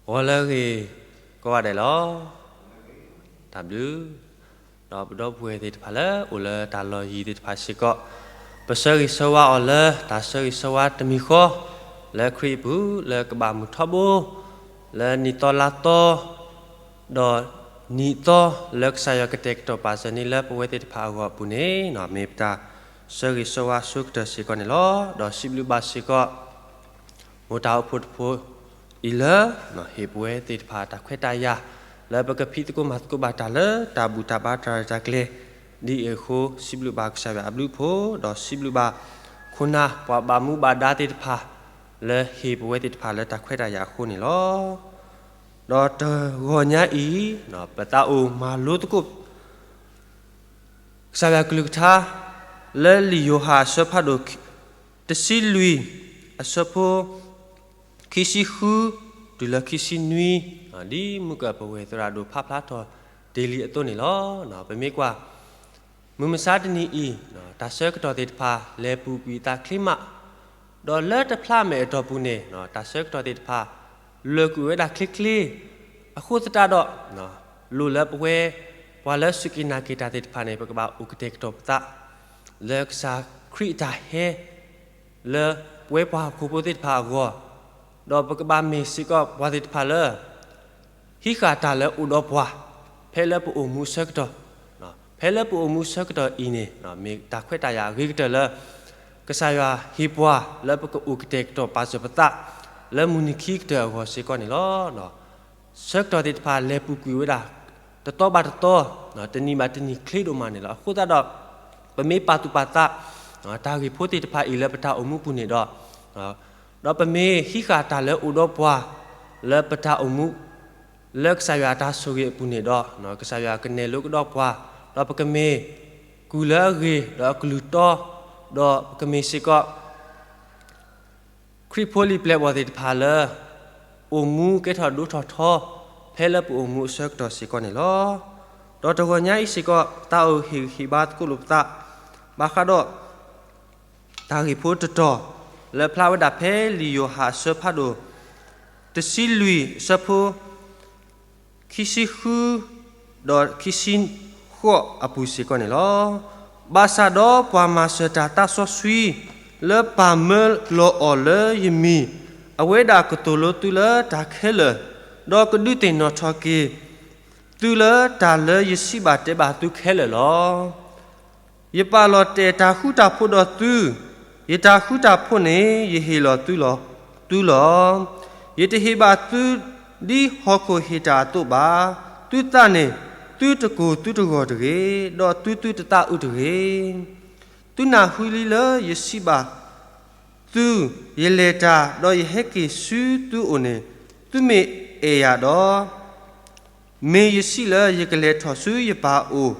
ဂီၤလၢအဂ့ၤကိးဂၤဒဲးလီၤ. တၢ်ဘျုး, ဒီးပဒီပုၢ်ဝဲၢ်သ့ၣ်တဖၣ်လၢအိၣ်လၢတၢ်လီၢ်ယံၤသ့ၣ်တဖၣ်စ့ၢ်ကီး, ပဆၢဂ့ၤဆၢဝါအီၤလၢတၢ်ဆၢဂ့ၤဆၢဝါတမံၤဃီ လၢခရံာ်အပူၤ လၢကဘၣ်မုာ်ထီဘိ လၢနံၣ်သီလါသီ ဒီးနံၣ်သီလၢကစၢ်ယွၤကတဲာ်ကတီၤပာ်စၢၤန့ၣ်လၢပဝဲသ့ၣ်တဖၣ်အဂီၢ်အပူၤန့ၣ် မ့ၢ်ပတၢ်ဆၢဂ့ၤဆၢဝါဆိကတၢၢ်စ့ၢ်ကီးန့ၣ်လီၤ. ဒီးစံးဘျုးဘၣ်စ့ၢ်ကီး မိၢ်တၢ်အိၣ်ဖှိၣ်တဖှိၣ်အံၤလၢ ဟ့ၣ်ပဝဲသ့ၣ်တဖၣ်တၢ်ခွဲးတၢ်ယာ် လၢပကဖံးသကိးမၤသကိးဘၣ်တၢ်လၢတၢ်ဘူၣ်တၢ်ဘါတၢ်ရဲၣ်တၢ်ကျဲၤ ဒ်အံၤအဃိ စံးဘျုးဘၣ်ကစၢ်ယွၤအဘျုးအဖှိၣ် ဒီးစံးဘျုးဘၣ်ခိၣ်နၢ်ပှၤဘၣ်မူဘၣ်ဒါသ့ၣ်တဖၣ် လၢဟ့ၣ်ပဝဲသ့ၣ်တဖၣ်လၢတၢ်ခွဲးတၢ်ယာ်အဃိန့ၣ်လီၤ. ဒီးတဂီၤညါအံၤ ပသးအိၣ်မၤလိသကိး ကစၢ်ယွၤကလုၢ်ကထါ လၢလံာ်ယိၤဟၣ်အဆၢဖးဒိၣ် တဆံလွံၢ် အဆၢဖိ ခံဆံဃု တုၤလၢခံဆံနွံ ဒ်မုၢ်ကၢၢ်ပဝဲၢ်သရၣ်ဒိၣ်ဖးဖျါထီၣ်တ့ၢ်လံအသိးန့ၣ်လီၤ. ပမ့ၢ်ကွၢ် မုၢ်မဆါတနံၤအံၤ တၢ်ဆၢကတီၢ်သ့ၣ်တဖၣ် လဲၤပူၤကွံာ်အသးချ့မး, ဒီးလၢတဖျါမဲာ်အတီၢ်ပူၤန့ၣ် တၢ်ဆၢကတီၢ်သ့ၣ်တဖၣ် လၢာ်ကွံာ်ဝဲဒၣ်ချ့ချ့, အဃိသတးဒီး လိၣ်လၢပဝဲ ပှၤလၢစူၢ်က့ၤနာ်က့ၤတၢ်သ့ၣ်တဖၣ်န့ၣ် ပကဘၣ်အိၣ်ကတဲာ်ကတီၤပသး လၢကစၢ်ခရံာ်အတၢ်ဟဲ လၢပဝဲပှၤဟီၣ်ခိၣ်ဖိသ့ၣ်တဖၣ်အဂီၢ်, ဒီးပကဘၣ်မ့ၢ်စ့ၢ်ကီးပှၤသ့ၣ်တဖၣ်လၢ ဟံးဃာ်တၢ်လၢအိၣ်ဒီးပှၤ ဖဲလၢပအိၣ်မူအဆၢကတီၢ်, ဖဲလၢပအိၣ်မူအဆၢကတီၢ်အံၤန့ၣ် မ့ၢ်တၢ်ခွဲးတၢ်ယာ်အဂ့ၤကတၢၢ်လၢ ကစၢ်ယွၤဟ့ၣ်ပှၤလၢပကအိၣ်ကတဲာ်ကတီၤပာ်စၢၤပသး လၢမုၢ်နံၤခံကတၢၢ်အဂီၢ်စ့ၢ်ကီးန့ၣ်လီၤ. ဆၢကတီၢ်သ့ၣ်တဖၣ်လဲၤပူၤကွံာ်ဝဲဒၣ် တသီဘၣ်တသီ, တနံၤဘၣ်တနံၤချ့ဒိၣ်မးန့ၣ်လီၤ. အဃိသတးဒီး ပမ့ၢ်ပာ်သူၣ်ပာ်သး တၢ်ဂ့ၢ်ဖိသ့ၣ်တဖၣ်အံၤလၢပတၢ်အိၣ်မူပူၤန့ၣ်ဒီး, ဒီးပမ့ၢ်ဟံးဃာ်တၢ်လၢအိၣ်ဒီးပှၤ လၢပတၢ်အိၣ်မူ လၢကစၢ်ယွၤအတၢ်ဆိၣ်ဂ့ၤအပူၤန့ၣ်ဒီး ကစၢ်ယွၤကနဲၣ်လိကဒီးပှၤ, ဒီးပကမ့ၢ် ကုၢ်လၢအဂ့ၤ ဒီးအကလုၢ်တီ, ဒီးပကမ့ၢ်စ့ၢ်ကီး ခရံာ်ဖိလံၤပျဲၢ်ဘီၣ်သ့ၣ်တဖၣ်လၢ အိၣ်မူကဲထီၣ်ဒိၣ်ထီၣ်ထီ ဖဲလၢပအိၣ်မူအဆၢကတီၢ်စ့ၢ်ကီးန့ၣ်လီၤ. ဒီးတဂီၤညါအံၤစ့ၢ်ကီး သးအိၣ်ဟ့ၣ်ဂံၢ်ဟ့ၣ်ဘါသကိးလိာ်ပသး ဘၣ်ဃးဒီး တၢ်ဂ့ၢ်ဖိတတီၤ လၢဖျါဝဲဒၣ်ဖဲလံာ်ယိၤဟၣ်အဆၢဖးဒိၣ် တဆံလွံၢ် အဆၢဖိ ခံဆံဃု ဒီးခံဆံဃိးအပူၤစ့ၢ်ကီးန့ၣ်လီၤ. ဘၣ်ဆၣ်ဒီးပှၤမၤစၢၤတၢ်သးစီဆှံ လၢပာ်မၢလီၤအီၤလၢယမံၤ, အဝဲဒၣ်ကသိၣ်လိသုလၢတၢ်ခဲလၢာ်, ဒီးကဒုးသ့ၣ်နီၣ်ထီၣ်က့ၤ သုလၢတၢ်လၢယစံးဘၣ်တဲဘၣ်သုခဲလၢာ်လီၤ. ယပာ်လီၤတဲာ်တၢ်ဃူတၢ်ဖိးဒီးသု, ယတၢ်ဃူတၢ်ဖိးန့ၣ် ယဟ့ၣ်လီၤသုလီၤ, သုလီၤ. ယတဟ့ၣ်ဘၣ်သု ဒ်ဟီၣ်ခိၣ်ဟ့ၣ်တၢ်အသိးဘၣ်. သုသးန့ၣ် သုတကိၢ်သုတဂီၤတဂ့ၤ, ဒီးသုသုတသးအုးတဂ့ၤ. သုနၢ်ဟူလံလၢယစံးဘၣ် သု, ယလဲၤတၢ်, ဒီးယဟဲက့ၤဆူသုအိၣ်န့ၣ်, သုမ့ၢ်အဲၣ်ယၤဒီး, မ့ၢ်ယစံးလၢယကလဲၤထီၣ်ဆူယပၢ်အအိၣ်,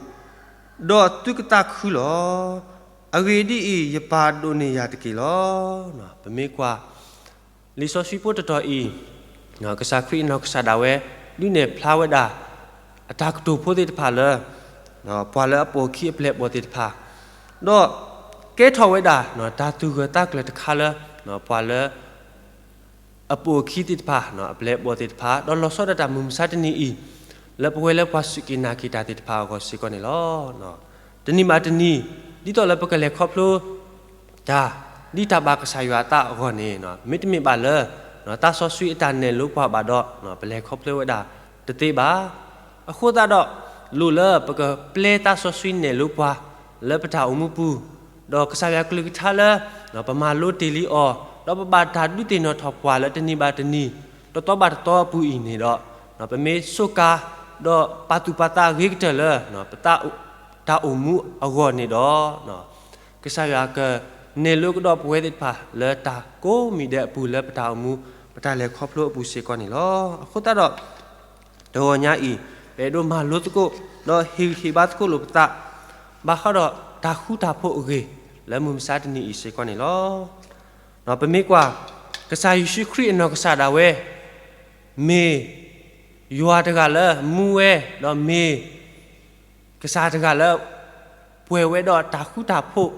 ဒီးသုကသးခုလီၤ. အဂ့ၢ်ဒ်အံၤ, ယပၢ်ဒိးန့ၢ်ယၤတက့ၢ်လီၤ. ပမ့ၢ်ကွၢ် လံာ်စီဆှံဖိတတီၤအံၤ, ကစၢ်ခရံာ်အနီၢ်ကစၢ်ဒၣ်ဝဲ ဒုးနဲၣ်ဖျါဝဲဒၣ် အတၢ်ကတိၤဖိသ့ၣ်တဖၣ်လၢ ပှၤလၢအပိာ်အခံအပျဲၢ်အဘီၣ်သ့ၣ်တဖၣ်, ဒီးကဲထီၣ်ဝဲဒၣ် တၢ်သူၣ်ဂၢၢ်သးကျၢၤတခါလၢ ပှၤလၢ အပိာ်အခံသ့ၣ်တဖၣ်, အပျဲၢ်အဘီၣ်သ့ၣ်တဖၣ်, ဒီးလီၤဆီဒၣ်တၢ်မုၢ်မဆါတနံၤအံၤ လၢပဝဲလၢပှၤစူၢ်က့ၤနာ်က့ၤတၢ်သ့ၣ်တဖၣ်အဂီၢ်စ့ၢ်ကီးန့ၣ်လီၤ. တနံၤဘၣ်တနံၤ ဒ်သိးလၢပကလဲၤခီဖျိ တၢ် ဒ်တၢ်ဘၣ်ကစၢ်ယွၤအသးအဂီၢ်န့ၣ်, မ့တမ့ၢ်ဘၣ်လၢ သးစီဆှံအတၢ်နဲၣ်လိပှၤဘၣ်ဒီး ပလဲၤခီဖျိဝဲဒၣ်တသ့ဘၣ်. အဃိသတးဒီး လိၣ်လၢပကပျဲသးစီဆှံနဲၣ်လိပှၤ လၢပတၢ်အိၣ်မူပူၤ, ဒီးကစၢ်ယွၤကလုၢ်ကထါလၢ ပမၤလိတ့ၢ်လံအီၤ, ဒီးပဘၣ်တၢ်ဒုးသ့ၣ်နီၣ်ထီၣ်ပှၤလၢတနံၤဘၣ်တနံၤ, တသီဘၣ်တသီအပူၤအံၤန့ၣ်ဒီး, ပမ့ၢ်စူးကါ, ဒီးပာ်သူၣ်ပာ်သးအဂ့ၤကတၢၢ်လၢ ပသး တၢ်အိၣ်မူအဂီၢ်န့ၣ်ဒီး, ကစၢ်ယွၤကနဲၣ်လိကဒီးပဝဲသ့ၣ်တဖၣ် လၢတၢ်ကိးမံၤဒဲးအပူၤလၢပတၢ်အိၣ်မူ ပတၢ်လဲၤခီဖျိအပူၤစ့ၢ်ကီးန့ၣ်လီၤ. အဃိသတးဒီး တဂီၤညါအံၤ ပအဲၣ်ဒိးမၤလိသကိး ဒီးဟ့ၣ်ဂံၢ်ဟ့ၣ်ဘါသကိးလိာ်ပသး ဘၣ်ဃးဒီးတၢ်ဃူတၢ်ဖိးအဂ့ၢ် လၢမုၢ်မဆါတနံၤအံၤစ့ၢ်ကီးန့ၣ်လီၤ. ဒီးပမ့ၢ်ကွၢ် ကစၢ်ယ့ၣ်ၡူးခရံာ်အနီၢ်ကစၢ်ဒၣ်ဝဲ မ့ၢ်ယွၤတဂၤလၢမူဝဲ, ဒီးမ့ၢ် ကစၢ်တဂၤလၢ ပှဲၤဝဲဒီးတၢ်ဃူတၢ်ဖိး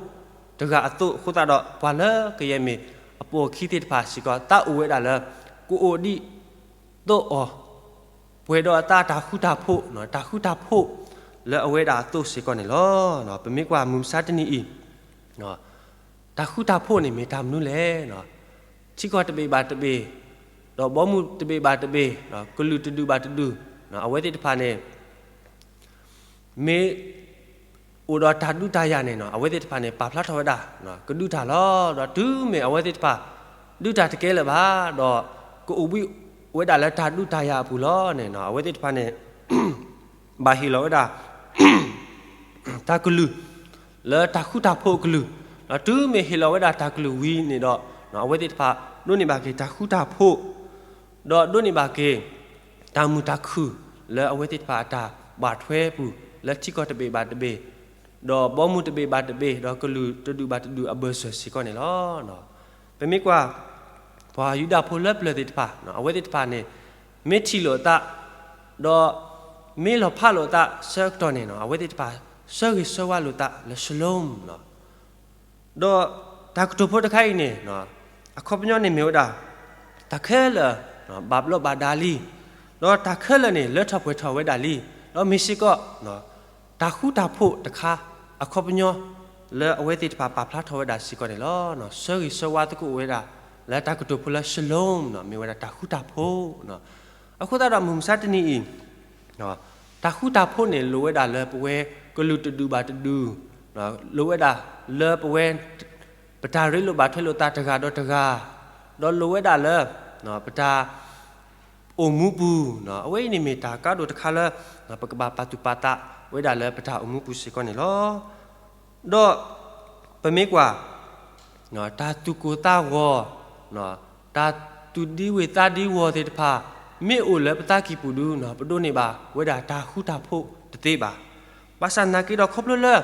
တဂၤအသိးအဃိသတးဒီး ပှၤလၢကယဲၢ်မ့ၢ်အပိာ်အခံသ့ၣ်တဖၣ်စ့ၢ်ကီး သးအိၣ်ဝဲဒၣ်လၢ ကအိၣ်ဒံး သိးအီၤ, ပှဲၤဒီးအသးတၢ်ဃူတၢ်ဖိး, တၢ်ဃူတၢ်ဖိးလၢအဝဲဒၣ်အသိးစ့ၢ်ကီးန့ၣ်လီၤ. ပမ့ၢ်ကွၢ်မုၢ်မဆါတနံၤအံၤ, တၢ်ဃူတၢ်ဖိးန့ၣ်မ့ၢ်တၢ်မနုၤလဲၣ်. ထံကီၢ်တဘ့ၣ်ဘၣ်တဘ့ၣ်, ဒီးဘီမုၢ်တဘ့ၣ်ဘၣ်တဘ့ၣ်, ကလုာ်တဒူၣ်ဘၣ်တဒူၣ်, အဝဲသ့ၣ်တဖၣ်န့ၣ် မ့ၢ်အိၣ်ဒီးတၢ်ဒုးတၢ်ယၤန့ၣ်, အဝဲသ့ၣ်တဖၣ်န့ၣ် ပာ်ဖျါထီၣ်ဝဲဒၣ် ကဒုးတၢ်လီၤ. ဒီးတုၤမ့ၢ်အဝဲသ့ၣ်တဖၣ် ဒုးတၢ်တကဲလၢၤဘၣ်, ဒီးကအိၣ်ဘှံးဝဲဒၣ်လၢတၢ်ဒုးတၢ်ယၤအပူၤလီၤန့ၣ်, အဝဲသ့ၣ်တဖၣ်န့ၣ် ဘၣ်ဟ့ၣ်လီၤဝဲဒၣ် တၢ်ကလုၢ် လၢတၢ်ဃူတၢ်ဖိးအကလုၢ်, ဒီးတုၤမ့ၢ်ဟ့ၣ်လီၤဝဲဒၣ်တၢ်ကလုၢ်ဝံၤန့ၣ်ဒီး, အဝဲသ့ၣ်တဖၣ်ဒိးန့ၢ်ဘၣ်က့ၤတၢ်ဃူတၢ်ဖိး, ဒီးဒိးန့ၢ်ဘၣ်က့ၤ တၢ်မုာ်တၢ်ခုၣ်လၢအဝဲသ့ၣ်တဖၣ်အတၢ်ဘၣ်ထွဲပူၤ လၢထံကီၢ်တဘ့ၣ်ဘၣ်တဘ့ၣ်, ဒီးဘီမုၢ်တဘ့ၣ်ဘၣ်တဘ့ၣ်, ဒီးကလုာ်တဒူၣ်ဘၣ်တဒူၣ်အဘၢၣ်စၢၤစ့ၢ်ကီးန့ၣ်လီၤ. ပမ့ၢ်ကွၢ် ပှၤယူဒၤဖိလၢပျၢၤသ့ၣ်တဖၣ်, အဝဲသ့ၣ်တဖၣ်န့ၣ် မ့ၢ်ထံၣ်လိာ်အသး, ဒီးမ့ၢ်လီၤဖးလိာ်အသးဆၢကတီၢ်န့ၣ်, အဝဲသ့ၣ်တဖၣ် ဆၢဂ့ၤဆၢဝါလိာ်သးလၢ shalom ဒီးတၢ်ကတိၤဖိတခါအံၤန့ၣ်, အခီပညီန့ၣ်မ့ၢ်ဝဲဒၣ် တၢ်ခဲလၢာ် ဘၣ်ဘျီးဘၣ်ဒါလံ, ဒီးတၢ်ခဲလၢာ်န့ၣ် လၢထီၣ်ပှဲၤထီၣ်ဝဲဒၣ်လံ, ဒီးမ့ၢ်စ့ၢ်ကီး တၢ်ဃူတၢ်ဖိးတခါ အခီပညီ လၢအဝဲသ့ၣ်တဖၣ်ပာ်ဖျါထီၣ်ဝဲဒၣ်စ့ၢ်ကီးန့ၣ်လီၤ. ဆၢဂ့ၤဆၢဝါသကိးဝဲဒၣ် လၢတၢ်ကတိၤဖိလၢ shalom မ့ၢ်ဝဲဒၣ်တၢ်ဃူတၢ်ဖိး. အဃိသတးဒီးမုၢ်မဆါတနံၤအံၤ တၢ်ဃူတၢ်ဖိးန့ၣ် လိၣ်ဝဲဒၣ်လၢပဝဲကလုာ်တဒူၣ်ဘၣ်တဒူၣ်, လိၣ်ဝဲဒၣ်လၢပဝဲ ပတၢ်ရ့လိာ်ဘၣ်ထွဲလိာ်သးတဂၤဒီးတဂၤ, ဒီးလိၣ်ဝဲဒၣ်လၢ ပတၢ်အိၣ်မူပူၤ, အဝဲအံၤန့ၣ်မ့ၢ်တၢ်ကါဒိၣ်တခါလၢ ပကဘၣ်ပာ်သူၣ်ပာ်သးဝဲဒၣ်လၢပတၢ်အိၣ်မူပူၤစ့ၢ်ကီးန့ၣ်လီၤ. ဒီးပမ့ၢ်ကွၢ် တၢ်သူၣ်ကိၢ်သးဂီၤ, တၢ်သူၣ်ဒံဝ့ၢ်သးဒံဝီၤသ့ၣ်တဖၣ် မ့ၢ်အိၣ်လၢပသးကံၢ်ပူၤဒု ပဒိးန့ၢ်ဘၣ်ဝဲဒၣ်တၢ်ဃူတၢ်ဖိးတသ့ဘၣ်. ဘၣ်ဆၣ်နာ်က့ဒီးခီဖျိလၢ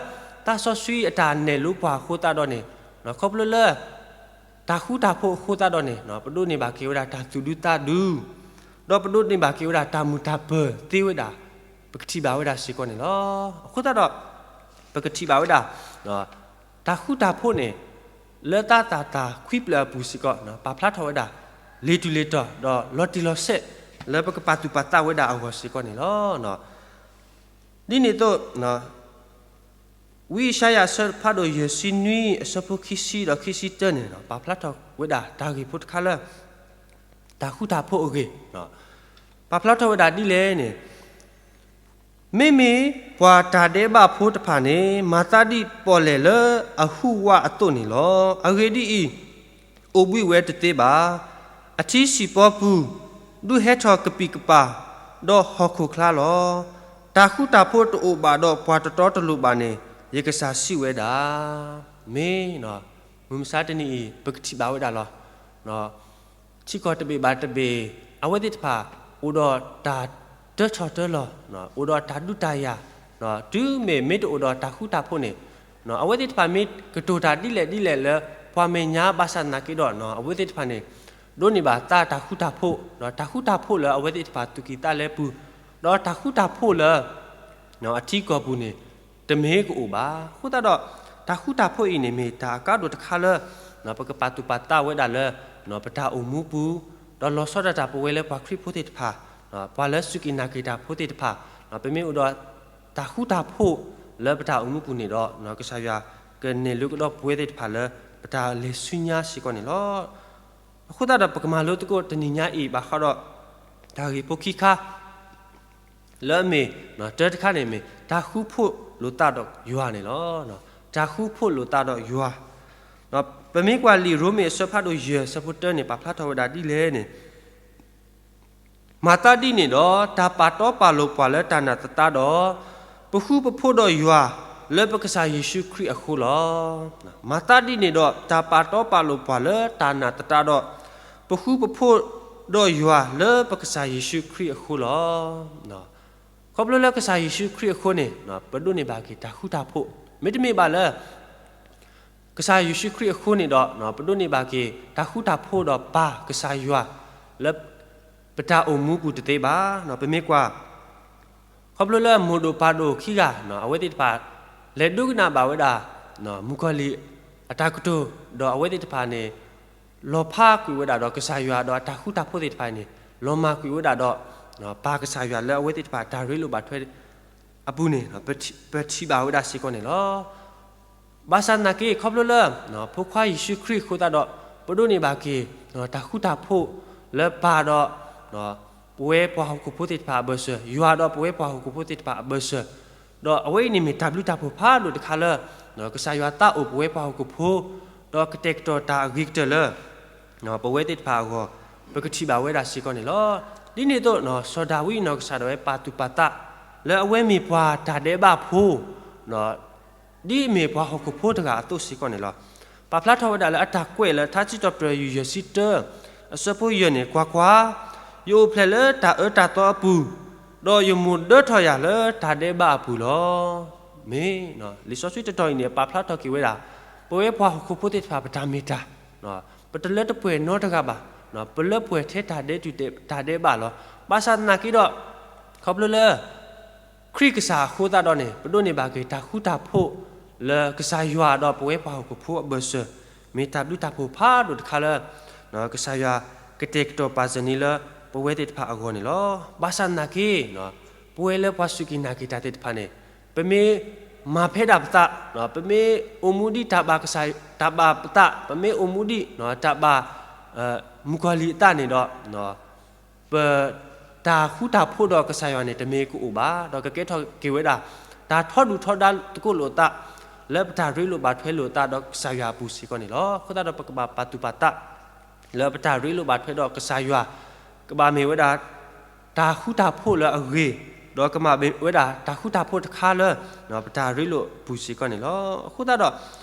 သးစီဆှံအတၢ်နဲၣ်လိပှၤအဃိသတးဒီးန့ၣ်, ခီဖျိလၢ တၢ်ဃူတၢ်ဖိးအဃိသတးဒီးန့ၣ် ပဒိးန့ၢ်ဘၣ်က့ၤဝဲဒၣ်တၢ်သူၣ်ဒူသးဒူ, ဒီးပဒိးန့ၢ်ဘၣ်က့ၤဝဲဒၣ်တၢ်မုာ်တၢ်ပၢၤသ့ဝဲဒၣ်, ပကထံၣ်ဘၣ်ဝဲဒၣ်စ့ၢ်ကီးန့ၣ်လီၤ. အဃိသတးဒီး ပကထံၣ်ဘၣ်ဝဲဒၣ် တၢ်ဃူတၢ်ဖိးန့ၣ် လၢသးသၢ်တၢ်ခွံဖျၢၣ်အပူၤစ့ၢ်ကီး ပာ်ဖျါထီၣ်ဝဲဒၣ် လံာ်ထူၣ်လံာ်တီၤ ဒီးလီၤတံၢ်လီၤဆဲး လၢပကပာ်သူၣ်ပာ်သးဝဲဒၣ်အဂီၢ်စ့ၢ်ကီးန့ၣ်လီၤ. ဒ်န့ၣ်အသိး ဝံယၡါယၤအဆၢဖးဒိၣ်ယဲၢ်ဆံနွံ အဆၢဖိခံဆံဒီးခံဆံတၢန့ၣ် ပာ်ဖျါထီၣ်ဝဲဒၣ်တၢ်ဂ့ၢ်ဖိတခါလၢ တၢ်ဃူတၢ်ဖိးအဂ့ၢ်, ပာ်ဖျါထီၣ်ဝဲဒၣ်ဒ်လဲၣ်န့ၣ်, မ့မ့ၢ်ပှၤတၢ်ဒဲးဘးဖိတဖၣ်န့ၣ် မၤသးဒ်ပီၣ်လဲၣ်လၢအဟူးဝးအသိးန့ၣ်လီၤ. အဂ့ၢ်ဒ်အံၤ, အိၣ်ဘှံးဝဲတသ့ဘၣ်. အထံစံၣ်ပီပူၤ ဒုးဟဲထီၣ်ကပံာ်ကပၤ ဒီးဟီၣ်ခိၣ်ချါလီၤ. တၢ်ဃူတၢ်ဖိးတအိၣ်ဘၣ်ဒီးပှၤတတီတလိၤဘၣ်န့ၣ် ယကစၢ်စံးဝဲဒၣ်. မ့ၢ် မုၢ်မဆါတနံၤအံၤ ပကထံၣ်ဘၣ်ဝဲဒၣ်လီၤ. ထံကီၢ်တဘ့ၣ်ဘၣ်တဘ့ၣ် အဝဲသ့ၣ်တဖၣ် အိၣ်ဒီးတၢ်တၢထီၣ်တၢလီၤ, အိၣ်ဒီးတၢ်ဒုးတၢ်ယၤ, တုၤမ့ၢ်မ့ၢ်တအိၣ်ဒီးတၢ်ဃူတၢ်ဖိးန့ၣ်, အဝဲသ့ၣ်တဖၣ်မ့ၢ်ကတိၤတၢ်ဒ်လဲၣ်ဒ်လဲၣ်လၢ ပှၤမဲာ်ညါဘၣ်ဆၣ်သနာ်က့ဒီး အဝဲသ့ၣ်တဖၣ်န့ၣ် ဒိးန့ၢ်ဘၣ်သးတၢ်ဃူတၢ်ဖိး, တၢ်ဃူတၢ်ဖိးလၢအဝဲသ့ၣ်တဖၣ်သူၣ်ကံၢ်သးလဲပူၤ, ဒီးတၢ်ဃူတၢ်ဖိးလၢ အထံကီၢ်ပူၤန့ၣ် တမ့ၢ်ကအိၣ်ဘၣ်. အဃိသတးဒီး တၢ်ဃူတၢ်ဖိးအံၤန့ၣ် မ့ၢ်တၢ်အကါဒိၣ်တခါလၢ ပကပာ်သူၣ်ပာ်သးဝဲဒၣ်လၢ ပတၢ်အိၣ်မူပူၤ, ဒီးလီၤဆီဒၣ်တၢ်ပဝဲလၢပှၤခရံာ်ဖိသ့ၣ်တဖၣ်, ပှၤလၢစူၢ်က့ၤနာ်က့ၤတၢ်ဖိသ့ၣ်တဖၣ်, ပမ့ၢ်အိၣ်ဒီး တၢ်ဃူတၢ်ဖိးလၢပတၢ်အိၣ်မူပူၤန့ၣ်ဒီး ကစၢ်ယွၤကနဲၣ်လိကဒီးပဝဲသ့ၣ်တဖၣ်လၢ ပတၢ်လဲၤဆူညါစ့ၢ်ကီးန့ၣ်လီၤ. အဃိသတးဒီး ပကမၤလိသကိးတနံၤညါအံၤဘၣ်ဃးဒီး တၢ်ဂ့ၢ်ဖိခံခါ လၢအမ့ၢ် တၢတခါန့ၣ်မ့ၢ် တၢ်ဃူဖိးလိာ်သးဒီးယွၤန့ၣ်လီၤ. တၢ်ဃူဖိးလိာ်သးဒီးယွၤ, ပမ့ၢ်ကွၢ်လံာ်ရိမ့ၤအဆၢဖးဒိၣ်ယဲၢ် အဆၢဖိတၢန့ၣ် ပာ်ဖျါထီၣ်ဝဲဒၣ်ဒ်လဲၣ်န့ၣ်, မၤသးဒ်န့ၣ်ဒီး တၢ်ပာ်တီပာ်လိၤပှၤလၢတၢ်နာ်သတးဒီး ပဃူပဖိးဒီးယွၤလၢပကစၢ်ယ့ၣ်ၡူးခရံာ်အဃိလီၤ. မၤသးဒ်န့ၣ်ဒီး တၢ်ပာ်တီပာ်လိၤပှၤလၢတၢ်နာ်သတးဒီး ပဃူပဖိးဒီးယွၤလၢပကစၢ်ယ့ၣ်ၡူးခရံာ်အဃိလီၤ. ခီဖျိလၢကစၢ်ယ့ၣ်ၡူးခရံာ်အဃိန့ၣ် ပဒိးန့ၢ်ဘၣ်က့ၤတၢ်ဃူတၢ်ဖိး, မ့တမ့ၢ်ဘၣ်လၢ ကစၢ်ယ့ၣ်ၡူးခရံာ်အဃိန့ၣ်ဒီး ပဒိးန့ၢ်ဘၣ်က့ၤ တၢ်ဃူတၢ်ဖိးဒီးပၢ်ကစၢ်ယွၤ လၢပတၢ်အိၣ်မူပူၤတသ့ဘၣ်. ပမ့ၢ်ကွၢ် ခီဖျိလၢမိၢ်ဒိၣ်ပၢ်ဒိၣ်ခံဂၤ အဝဲသ့ၣ်တဖၣ် လဲၤဒိကနၣ်ဘၣ်ဝဲဒၣ် မုၣ်ကီၤလံၢ်အတၢ်ကတိၤ ဒီးအဝဲသ့ၣ်တဖၣ်န့ၣ် လီၤဖးကွံာ်ဝဲဒၣ်ဒီးကစၢ်ယွၤဒီးအတၢ်ဃူတၢ်ဖိးသ့ၣ်တဖၣ်န့ၣ် လီၤမၢ်ကွံာ်ဝဲဒၣ်ဒီး ပၢ်ကစၢ်ယွၤလၢအဝဲသ့ၣ်တဖၣ်တၢ်ရ့လိာ်ဘၣ်ထွဲအပူၤန့ၣ် ပထံၣ်ဘၣ်ဝဲဒၣ်စ့ၢ်ကီးန့ၣ်လီၤ. ဘၣ်ဆၣ်သနာ်က့ ခီဖျိလၢ ဖိခွါယ့ၣ်ၡူးခရံာ်အဃိသတးဒီး ပဒိးန့ၢ်ဘၣ်က့ၤ တၢ်ဃူတၢ်ဖိးလၢပၢ်ဒီး ပဝဲပှၤဟီၣ်ခိၣ်ဖိသ့ၣ်တဖၣ်အဘၢၣ်စၢၤ, ယွၤဒီးပဝဲပှၤဟီၣ်ခိၣ်ဖိသ့ၣ်တဖၣ်အဘၢၣ်စၢၤ, ဒီးအဝဲအံၤန့ၣ်မ့ၢ်တၢ်ဘျုးတၢ်ဖှိၣ်ဖးဒိၣ်တခါလၢ ကစၢ်ယွၤသးအိၣ်ပဝဲပှၤဟီၣ်ခိၣ်ဖိ, ဒီးကတဲာ်ကတီၤတၢ်အဂ့ၤကတၢၢ်လၢ ပဝဲသ့ၣ်တဖၣ်အဂီၢ် ပကထံၣ်ဘၣ်ဝဲဒၣ်စ့ၢ်ကီးန့ၣ်လီၤ. ဒ်န့ၣ်အသိး စီၤဒၤဝံးနီၢ်ကစၢ်ဒၣ်ဝဲပာ်သူၣ်ပာ်သး လၢအဝဲမ့ၢ်ပှၤတၢ်ဒဲးဘးဖိ ဒ်အမ့ၢ်ပှၤဟီၣ်ခိၣ်ဖိတဂၤအသိးစ့ၢ်ကီးန့ၣ်လီၤ. ပာ်ဖျါထီၣ်ဝဲဒၣ်လၢအတၢ်ကွဲးလၢထါစံးထီၣ်ပတြၢၤ ယုၢ်ယဲၢ်ဆံတၢ အဆၢဖိယဲၢ်န့ၣ်, ကွၢ်ကွၢ်, ယအိၣ်ဖျဲၣ်လၢတၢ်အၢတၢ်သီအပူၤ, ဒီးယမိၢ်ဒၢထီၣ်ယၤလၢတၢ်ဒဲးဘးအပူၤလီၤ. မ့ၢ်လံာ်စီဆှံတတီၤအံၤန့ၣ် ပာ်ဖျါထီၣ်က့ၤဝဲဒၣ် ပဝဲပှၤဟီၣ်ခိၣ်ဖိသ့ၣ်တဖၣ် ပတၢ်မ့ၢ်တၢ် ပတလၢတပှဲၤနီတဂၤဘၣ်, ပလၢပှဲၤထဲတၢ်ဒဲးတူာ်တၢ်ဒဲးဘးလီၤ. ဘၣ်ဆၣ်သနာ်က့ဒီး ခီဖျိလၢ ခရံာ်ကစၢ်အဃိသတးဒီးန့ၣ် ပဒိးန့ၢ်ဘၣ်က့ၤတၢ်ဃူတၢ်ဖိး လၢကစၢ်ယွၤဒီးပဝဲပှၤဟီၣ်ခိၣ်ဖိအဘၢၣ်စၢၤ, မ့ၢ်တၢ်ဘျုးတၢ်ဖှိၣ်ဖးဒိၣ်တခါလၢ ကစၢ်ယွၤကတဲာ်ကတီၤပာ်စၢၤန့ၣ်လၢပဝဲသ့ၣ်တဖၣ်အဂီၢ်န့ၣ်လီၤ. ဘၣ်ဆၣ်သနာ်က့ ပဝဲလၢပှၤစူၢ်က့ၤနာ်က့ၤတၢ်သ့ၣ်တဖၣ်န့ၣ် ပမ့ၢ်မၤဖဲဒၣ်ပသး, ပမ့ၢ်အိၣ်မူဒ်တၢ်ဘၣ်ကစၢ်, တၢ်ဘၣ်ပသး, ပမ့ၢ်အိၣ်မူဒ် တၢ်ဘၣ် မုၣ်ကီၤလံၢ်အသးန့ၣ်ဒီး ပတၢ်ဃူတၢ်ဖိးဒီးကစၢ်ယွၤန့ၣ် တမ့ၢ်ကအိၣ်ဘၣ်, ဒီးကကဲထီၣ်က့ၤဝဲဒၣ် တၢ်ထီဒုၣ်ထီဒါသကိးလိာ်သး လၢပတၢ်ရ့လိာ်ဘၣ်ထွဲလိာ်သးဒီးကစၢ်ယွၤအပူၤစ့ၢ်ကီးန့ၣ်လီၤ. အဃိသတးဒီးပကဘၣ်ပာ်သူၣ်ပာ်သး လၢပတၢ်ရ့လိာ်ဘၣ်ထွဲဒီးကစၢ်ယွၤ, ကဘၣ်မ့ၢ်ဝဲဒၣ် တၢ်ဃူတၢ်ဖိးလၢအဂ့ၤ, ဒီးကမၤဝဲဒၣ်တၢ်ဃူတၢ်ဖိးတခါလၢ ပတၢ်ရ့လိာ်အပူၤစ့ၢ်ကီးန့ၣ်လီၤ. အဃိသတး